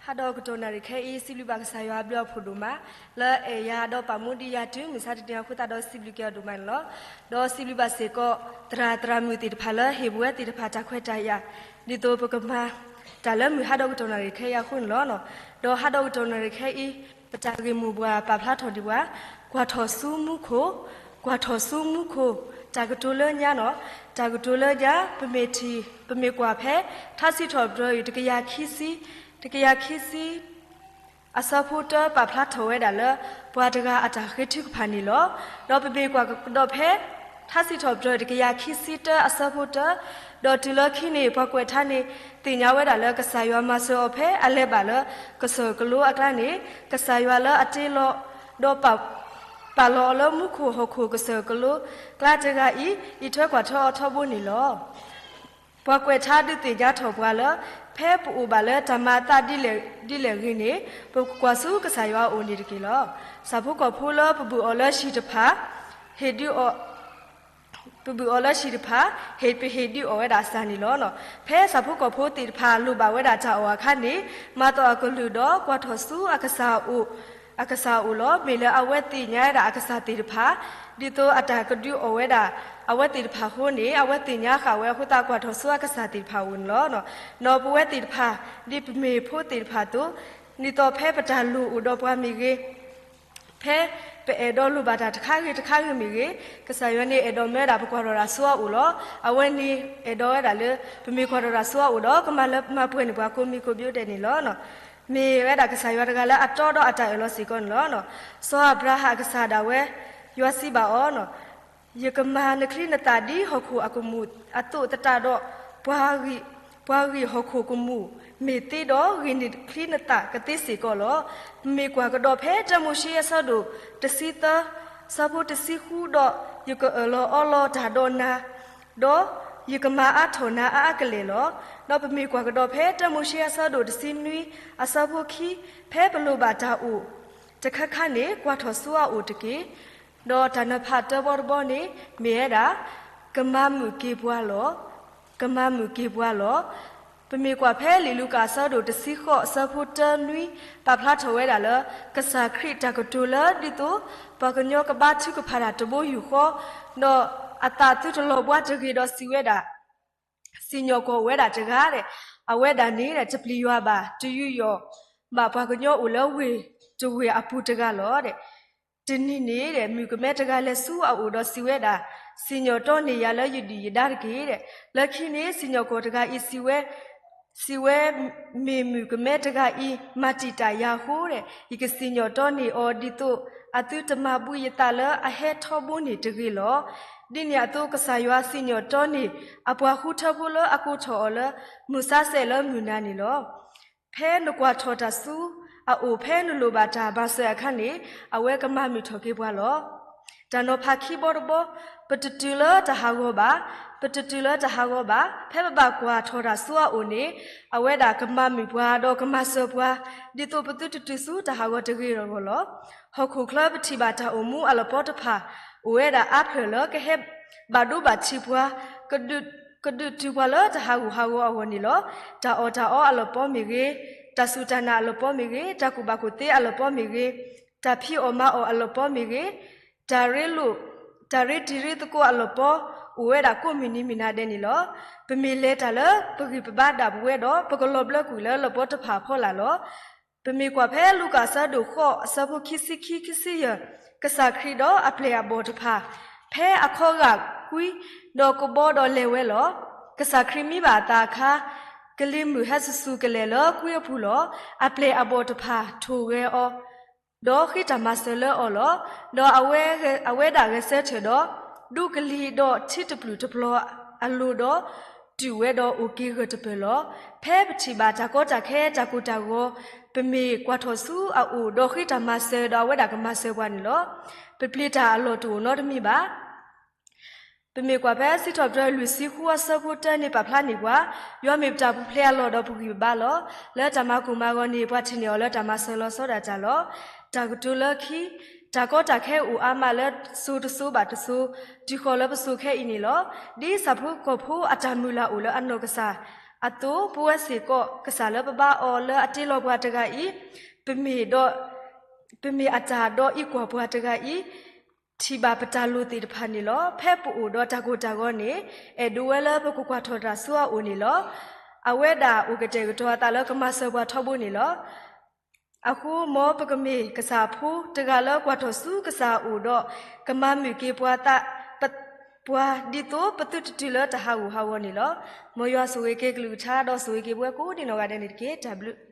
ဟါဒီးကတီၢ်နၣ်ရံၣ်ခဲအံၤ စံးဘျုးဘၣ်ကစၢ်ယွၤအဘျုးအဖှိၣ်ဒိၣ်မး လၢအဲၣ်ယၤဒီးပာ်မူဒံးယၤတုၤမုၢ်ဆါတနံၤအဃိသတးဒီး စံးဘျုးက့ၤအီၤဒိၣ်မးန့ၣ်လီၤ. ဒီးစံးဘျုးဘၣ်စ့ၢ်ကီး သရၣ်သရၣ်မုၣ်သ့ၣ်တဖၣ်လၢဟ့ၣ်ပဝဲသ့ၣ်တဖၣ်တၢ်ခွဲးတၢ်ယာ် ဒ်သိးပကမၤတၢ်လၢမုၢ်ဟါဒီးကတီၢ်နၣ်ရံၣ်ခဲအံၤအဃိန့ၣ်လီၤ. ဒီးဟါဒီးကတီၢ်နၣ်ရံၣ်ခဲအံၤ ပတၢ်ဂ့ၢ်မိၢ်ပှၢ်ပာ်ဖျါထီၣ်ဒံးပှၤ ကွၢ်ထီၣ်ဆူမူခိၣ်, ကွၢ်ထီၣ်ဆူမူခိၣ်, တၢ်ကတိၤလၢညါန့ၣ်, တၢ်ကတိၤလၢညါ ပမ့ၢ်ထံၣ် ပမ့ၢ်ကွၢ်ဖဲ ထါစံးထီၣ်ပတြၢၤအံၤ တကယၤခံဆံ, တကယၤခံဆံ အဆၢဖိတၢ ပာ်ဖျါထီၣ်ဝဲဒၣ်လၢ ပှၤတဂၤအတၢ်ဃ့ထုကဖၣ်န့ၣ်လီၤ. ဒီးပမ့ၢ်ကွၢ်ကဒီးဖဲ ထါစံးထီၣ်ပတြၢၤ တကယၤခံဆံတၢအဆၢဖိတၢ, ဒီးတုၤလၢခံန့ၣ် ပှၤကွဲးထါန့ၣ် သ့ၣ်ညါဝဲဒၣ်လၢ ကစၢ်ယွၤမၤစၢၤအီၤဖဲအလဲၤဘၣ်လၢ ကစၢၢ်ကလိအကျါန့ၣ် ကစၢ်ယွၤလၢအတ့လီၤ ဒီးပာ် ပာ်လီၤအီၤလၢမူခိၣ်ဟီၣ်ခိၣ်ကစၢၢ်ကလိကျါတဂၤအံၤ အံးထွဲကွၢ်ထွဲအီၤထီဘိန့ၣ်လီၤ. ပှၤကွဲးထါဒုးသ့ၣ်ညါထီၣ်ပှၤလၢ ဖဲပအိၣ်ဘၣ်လၢတၢ်မၤအသးဒ်လဲၣ်ဒ်လဲၣ်ဂ့ၤန့ၣ် ပကကွၢ်ဆူကစၢ်ယွၤအအိၣ်န့ၣ်တက့ၢ်လီၤ. ဆၣ်ဖိကီၢ်ဖိလၢပဘုၣ်အီၤလၢဟံၣ်တဖၣ် ဟ့ၣ်ဒုးအီၤ ပဘုၣ်အီၤလၢဟံၣ်တဖၣ် ဟ့ၣ်ပဟ့ၣ်ဒုးအီၤဝဲဒၣ်အစၢ်န့ၣ်လီၤ. ဖဲဆၣ်ဖိကီၢ်ဖိသ့ၣ်တဖၣ်လိၣ်ဘၣ်ဝဲဒၣ်တၢ်အီၣ်အခါန့ၣ် မၤသီၣ်အကလုၢ်ဒီးကွၢ်ထီၣ်ဆူအကစၢ်အအိၣ် အကစၢ်အအိၣ်လီၤ. မ့ၢ်လၢအဝဲသ့ၣ်ညါဝဲဒၣ်အကစၢ်သ့ၣ်တဖၣ် ဒ်သိးအတၢ်ကဒုးအီၣ်ဝဲဒၣ် အဝဲသ့ၣ်တဖၣ်အဃိန့ၣ် အဝဲသ့ၣ်ညါဃာ်ဝဲအဃိသတး ကွၢ်ထီၣ်ဆူအကစၢ်သ့ၣ်တဖၣ်အအိၣ်န့ၣ်လီၤ. နီၢ်ပဝဲသ့ၣ်တဖၣ် ဒ်ပမ့ၢ်ဖိသ့ၣ်တဖၣ်အသိး ဒ်သိးဖဲပတၢ်လိၣ်အိၣ်ဒီးပှၤမ့ၢ်ဂ့ၤ ဖဲပအဲၣ်ဒိးလိၣ်ဘၣ်တၢ်တခါဂ့ၤတခါဂ့ၤမ့ၢ်ဂ့ၤ ကစၢ်ယွၤန့ၣ်အဲၣ်ဒိးမၢဝဲဒၣ်ပကွၢ်ထီၣ်တၢ်ဆူအအိၣ်လီၤ. အဝဲန့ၣ်အဲၣ်ဒိးဝဲဒၣ်လၢ ပမ့ၢ်ကွၢ်ထီၣ်တၢ်ဆူအအိၣ်ဒီး ကမၤလၢမၤပှဲၤန့ၢ်ပှၤကိးမံၤကိးဘျီဒဲးန့ၣ်လီၤ. မ့ၢ်ဝဲဒၣ်ကစၢ်ယွၤတဂၤလၢအတီဒီးအတၢ်အၢၣ်လီၤစ့ၢ်ကီးန့ၣ်လီၤ. စီၤအၤဘြၤဟၣ်အကစၢ်ဒၣ်ဝဲ ယွၤစံးဘၣ်အီၤ ယကမၤနချံနသၣ်ဒ်ဟီၣ်ခိၣ်အကမူၣ်အသိးသတးဒီး ပှၤဂံၢ်ဟီၣ်ခိၣ်ကမူၣ်မ့ၢ်သ့ဒီး ဂံၢ်နချံနသၣ်ကသ့စ့ၢ်ကီးလီၤ. ပမ့ၢ်ကွၢ်ကဒီးဖဲတၢမိၤၡ့အဆၢဒိၣ်တဆံသၢ ဆၢဖိတဆံဃုဒီး ယကအၢၣ်လီၤအီလီၤတၢ်ဒီးနၤ ဒီးယကမၤအါထီၣ်နၤအါအါကလဲာ်လီၤ. ဒီးပမ့ၢ်ကွၢ်ကဒီးဖဲတၢမိၤၡ့အဆၢဒိၣ်တဆံနွံအဆၢဖိခံ ဖဲပလိၣ်ဘၣ်တၢ်အိၣ်တခါခါန့ၣ် ကွၢ်ထီၣ်ဆူအအိၣ်တက့ၢ်. ဒီးတၢ်နၢ်ဖးတၢဘီတဘီန့ၣ် မ့ၢ်ဝဲဒၣ် ကမၤမုာ်က့ၤပှၤလီၤ. ကမၤမုာ်က့ၤပှၤလီၤ. ပမ့ၢ်ကွၢ်ဖဲလံာ်လူၤကၣ်အဆၢဒိၣ်တဆံဃိးအဆၢဖိတၢနွံ ပာ်ဖျါထီၣ်ဝဲဒၣ်လၢ ကစၢ်ခရံာ်တၢ်ကတိၤလၢဒ်သိး ပှၤကညီကဘါထုကဖၣ်တၢ်တဘိယူၢ်ဃီ ဒီးအသးသုတလီၤဘှါတဂ့ၤဒီးစံးဝဲဒၣ် စံၣ်ညီၣ်ကွီၢ်အိၣ်ဝဲဒၣ်တဂၤဒီး အဝဲဒၣ်န့ၣ် တပျံၤယွၤဘၣ် တယူးယီၣ်ဘၣ်ပှၤကညီအိၣ်လၢဝ့ၢ်တဝ့ၢ်အပူၤတဂၤလီၤ. တနံၤန့ၣ် မုၣ်ကမဲတဂၤလဲၤဆူအအိၣ်ဒီးစံးဝဲဒၣ်, စံၣ်ညီၣ်တီန့ၢ်ယၤလၢယဒုၣ်ယဒါတက့ၢ်. လၢခံန့ၣ် စံၣ်ညီၣ်ကွီၢ်တဂၤအံၤစံးဝဲ, စံးဝဲ, မ့ၢ်မုၣ်ကမဲတဂၤအံၤ မၤတံာ်တာ်ယၤအဃိ, ယကစံၣ်ညီၣ်တီန့ၢ်အီၤဒ်သိး အသုတမၤဘှံးယသးလၢအဟဲထီဘိန့ၣ်တဂ့ၤလီၤ. ဒ်န့ၣ်အသိး ကစၢ်ယွၤစံၣ်ညီၣ်တီန့ၢ် အပှၤဃုထၢဖိလၢအကိးထီၣ်အီၤလၢ မုၢ်ဆါဆဲးလၢမုၢ်နၤန့ၣ်လီၤ. ဖဲနကွၢ်ထီၣ်တၢ်ဆူအအိၣ် ဖဲနလိၣ်ဘၣ်တၢ်မၤစၢၤအခါန့ၣ် အဝဲကမၤမုာ်ထီၣ်က့ၤပှၤလီၤ. တၢ်နီၤဖးခံဘီတဘီ, ပတတုၤလၢတၢ်ဟးဂီၤဘၣ်, ပတတုၤလၢတၢ်ဟးဂီၤဘၣ်. ဖဲပဘၣ်ကွၢ်ထီၣ်တၢ်ဆူအအိၣ်န့ၣ် အဝဲဒၣ်ကမၤမုာ်ပှၤဒီးကမၤစၢၤပှၤ ဒ်သိးပသုတတုၤဆူတၢ်ဟးဂီၤတဂ့ၤအဂီၢ်လီၤ. ဟီၢ်ခိၣ်ချၢပထံၣ်ဘၣ်တၢ်အိၣ်မူအလပီတဖၣ် အိၣ်ဝဲဒၣ်အါဖျၢၣ်လၢကဟဲဘၣ်ဒိဘၣ်ထံးပှၤ, ကဒုးတုၤပှၤလၢတၢ်ဟးဂူာ်ဟးဂီၤအဂီၢ်န့ၣ်လီၤ. တၢ်အီၣ်တၢ်အီအလပီမ့ၢ်ဂ့ၤ, တၢ်စူၢ်တၢ်နာ်အလပီမ့ၢ်ဂ့ၤ, တၢ်ကူၣ်ဘၣ်ကူၣ်သ့အလပီမ့ၢ်ဂ့ၤ, တၢ်ဖံးအီၣ်မၤအီၣ်အလပီမ့ၢ်ဂ့ၤ, တၢ်ရ့လိာ်, တၢ်ရ့တံၤရ့သကိးအလပီ အိၣ်ဝဲဒၣ်ကိးမုၢ်နံၤမုၢ်နၤဒဲးန့ၣ်လီၤ. ပမ့ၢ်လဲၤတၢ်လၢပဂံၢ်ပဘါဒၣ်ပဝဲဒီး ပကလီၤဘျၢကွံာ်လၢလပီတဖၣ်အဖီလာ်လီၤ. ပမ့ၢ်ကွၢ်ဖဲလူၤကၣ်အဆၢဒိၣ်ဃိးအဆၢဖိခံဆံခံ ခံဆံယဲၢ်, ကစၢ်ခရံာ်ဒီးအပျဲၢ်အဘီၣ်တဖၣ် ဖဲအခီဂာ်ကွံဒီးကဘီဒီးလဲၤဝဲလီၤ. ကစၢ်ခရံာ်မံဘၣ်အသးအခါ, ကလံၤမုၢ်ဟဲစူၤစူၤကလဲာ်လၢကွံအပူၤလီၤ. အပျဲၢ်အဘီၣ်တဖၣ်ထိၣ်ဂဲၤအီၤ ဒီးဃ့တၢ်မၤစၢၤလၢအီၤလီၤ. ဒီးအဝဲဒၣ်ဂဲၤဆၢထၢၣ်ဒီး ဒူကလံၤဒီးထံတပျုာ်တပျီၤအလိၤဒီး တုာ်ဝဲဒီးအိၣ်က့ၤဂၢၢ်တပၢၢ်လီၤ. ဖဲပထံၣ်ဘၣ်တၢ်ကီတၢ်ခဲတၢ်ကိၢ်တၢ်ဂီၤ, ပမ့ၢ်ကွၢ်ထီၣ်ဆူအအိၣ်ဒီးဃ့တၢ်မၤစၢၤဒီးအဝဲဒၣ်ကမၤစၢၤပှၤန့ၣ်လီၤ. ပပျံၤတၢ်အလီၢ်တအိၣ်နီတမံၤဘၣ်. ပမ့ၢ်ကွၢ်ဖဲစံးထီၣ်ပတြၢၤလွံၢ်ဆံဃုအဆၢဖိတၢန့ၣ် ပာ်ဖျါန့ၢ်ပှၤ, ယွၤမ့ၢ်ပတၢ်ပူၤဖျဲးအလီၢ်ဒီးပဂံၢ်ပဘါလီၤ. လၢတၢ်မၤကိၢ်မၤဂီၤန့ၣ် ပှၤထံၣ်န့ၢ်အီၤလၢတၢ်မၤစၢၤလီၤဆီဒၣ်တၢ်လီၤ. တၢ်ကတိၤလၢခံ, တၢ်ကီတၢ်ခဲအိၣ်အါမးလၢစိၤတစိၤဘၣ်တစိၤ, တုၤဃီၤလၢပစိၤခဲအံၤန့ၣ်လီၤ. ဒ်ဆၣ်ဖိကီၢ်ဖိအတၢ်မုၢ်လၢ်အိၣ်လၢအနီၢ်ကစၢ် အသိး ပဝဲစ့ၢ်ကီး ကစၢ်လၢပဘါအီၤလၢအတ့လီၤပှၤတဂၤအံၤ, ပမ့ၢ်ဒီး, ပမ့ၢ်အတၢ်ဒီးအံးကွၢ်ပှၤတဂၤအံၤ, ထံၣ်ဘၣ်ပတၢ်လိၣ်သ့ၣ်တဖၣ်န့ၣ်လီၤ. ဖဲပအိၣ်ဒီးတၢ်ကိၢ်တၢ်ဂီၤန့ၣ်, အဲၣ်ဒိးဝဲလၢပကကွၢ်ထီၣ်တၢ်ဆူအအိၣ်န့ၣ်လီၤ. အဝဲဒၣ်အိၣ်ကတဲာ်ကတီၤအသးလၢကမၤစၢၤပှၤထီဘိန့ၣ်လီၤ. အဃိ မ်ပကမ့ၢ်ကစၢ်ဖိတဂၤလၢကွၢ်ထီၣ်ဆူကစၢ်အအိၣ်ဒီး ကမၤမုာ်က့ၤပှၤသး, ပ, ပှၤဒ်သိးပသုတတုၤလၢတၢ်ဟးဂူာ်ဟးဂီၤန့ၣ်လီၤ. မ်ယွၤဆိၣ်ဂ့ၤက့ၤကလုၢ်ကထါဒီးဆိၣ်ဂ့ၤက့ၤပဝဲကိးဒံနီၢ်ဂၤဒဲးန့ၣ်တက့ၢ်. တၢ်ဘျုး